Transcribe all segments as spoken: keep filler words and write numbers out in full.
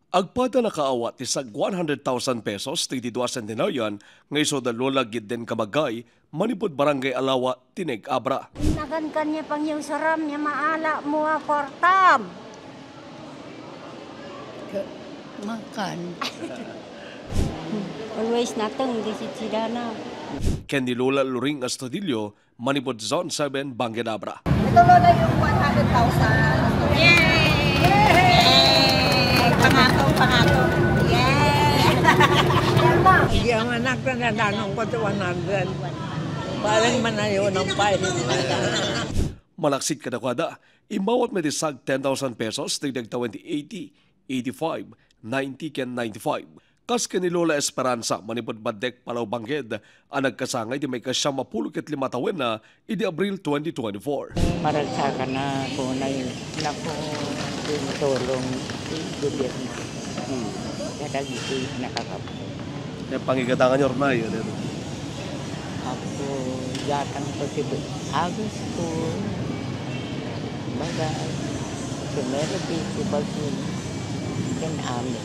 Agpada nakaawat ti sag one hundred thousand pesos dagiti dua centenarian nga isu da Lola Gidden Kamagay manipud Barangay Alawa, Tineg, Abra. Nagan kanya pang yung saram niya maala mo a kwartam. Makan. Always nateng di si Chidana. Ken ni Lola Loring Astudillo, manipud Zone seven, Bangked, Abra. Ito, Lola, yung one hundred thousand. Yay! Yay! Pangako, pangako. Yay! Ang anak na nadanong ko sa one hundred. Parang manayo ng five. Malaksid kadakuada, immawat met ti sag ten thousand pesos, dagdag tawen ti eighty, eighty-five, ninety ken ninety-five. Kas ken ni Lola Esperanza, manipud Baddek, Palaw, Bangked, a nagkasangay ti maikasiam a pulo ket lima tawenna idi Abril twenty twenty-four. Maragsakan na kunay, naku, yung tulong ti gobyerno. Hmm. Kadagiti nakakap- Kaya pangigatangan nyo, Nay, ano yun? Ako, gatang ko ti bu-, agos ko. Baga, sumero ti bagyo. Ken amin.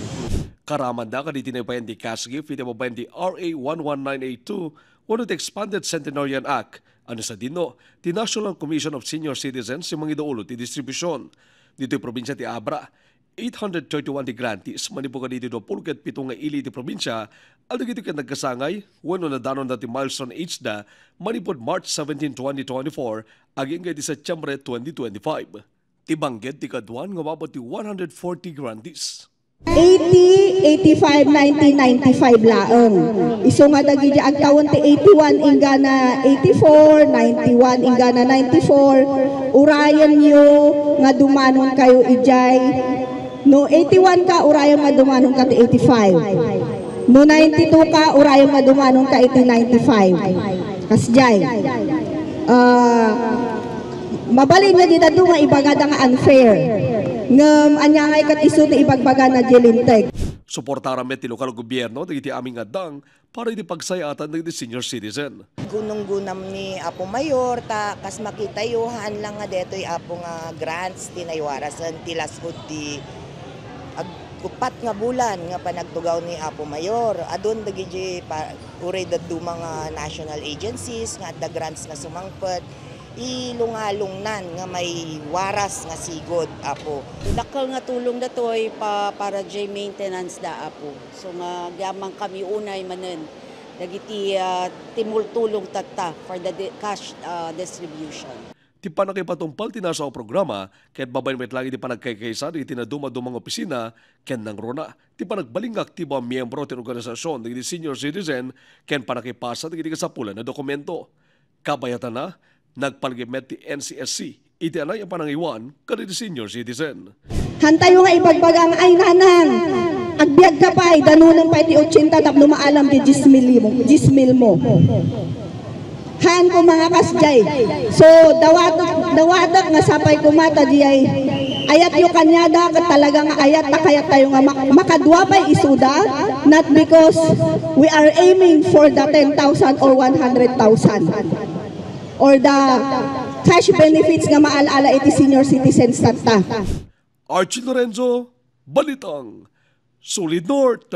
Karamanda kaditi naipayan ti cash gift iti babaen ti R A one one nine eight two wenno ti Expanded Centenarian Act, a no sadino, ti National Commission of Senior Citizens ti mangidaulo ti distribution. Ditoy probinsia ti Abra, eight hundred thirty-one ti grantees manipud kaditi dua pulo ket pito nga ili ti probinsia, a dagiti ket nagkasangay wenno nadanonda ti milestone age da manipud March seventeen, twenty twenty-four, agingga iti Setyembre twenty twenty-five. Ti Bangked ti kaduan nga umabot ti one hundred forty grantees. Eighty, eighty-five, ninety, ninety-five laeng. Isu nga dagiti agtawen ti eighty-one inggana eighty-four, ninety-one inggana ninety-four, urayenyo nga dumanon kayo idiay. No eighty-one ka, urayen nga dumanon ka ti eighty-five. No ninety-two ka, urayen nga dumanon ka iti ninety-five. Kasdiay. Ah, Mabalin nga dita adu nga ibagada nga unfair. Ngem ania ngay ket isu ti ibagbagana diay Linteg. Suportaran met ti lokal a gobierno dagiti amin nga addang para iti pagsayaatan dagiti senior citizen. Gunonggunam ni Apo Mayor, ta kas makitayo, haan lang nga detoy, Apo, nga grants ti naiwarasen, ti lasud ti ag-, upat nga bulan nga panagtugaw ni Apo Mayor. Adun dagiti pa-, uray dadduma nga national agencies nga adda grants nga sumangpet. Ilungalungnan nga maiwaras nga sigud, Apo. Dakkel nga tulong datoy pa, para jay maintenance da, Apo. So nga agyaman kami unay manen dagiti, ah, timultulong tatta for the di-, cash, ah, distribution. Ti pannakipatungpal ti nasao a programa ket babaen met laeng iti panagkaykaysa dagiti nadumaduma nga opisina ken nangruna ti panagbalin nga aktibo a miyembro ti organisasyon dagiti senior citizen ken pannakipasa dagiti kasapulan a dokumento. Kabayatanna, nagpalagip met ti N C S C iti anay a panangiwan kadagiti senior citizen. Hantayo nga ibagbaga nga, "Ay, nanang, agbiagka pay, danunem pay ti ochenta tapno maalam ti dies mil mo, dies mil mo." Haan koma nga kasdiay. So, dawatek, dawatek nga sapay koma ta diay ayatyo kaniada, ket talaga nga ayat, ta kayat tayo nga mak-, makadua pay isuda, not because we are aiming for the ten thousand or one hundred thousand or the cash benefits nga maal-ala iti senior citizens tatta. Archie Lorenzo, Balitang Solid North.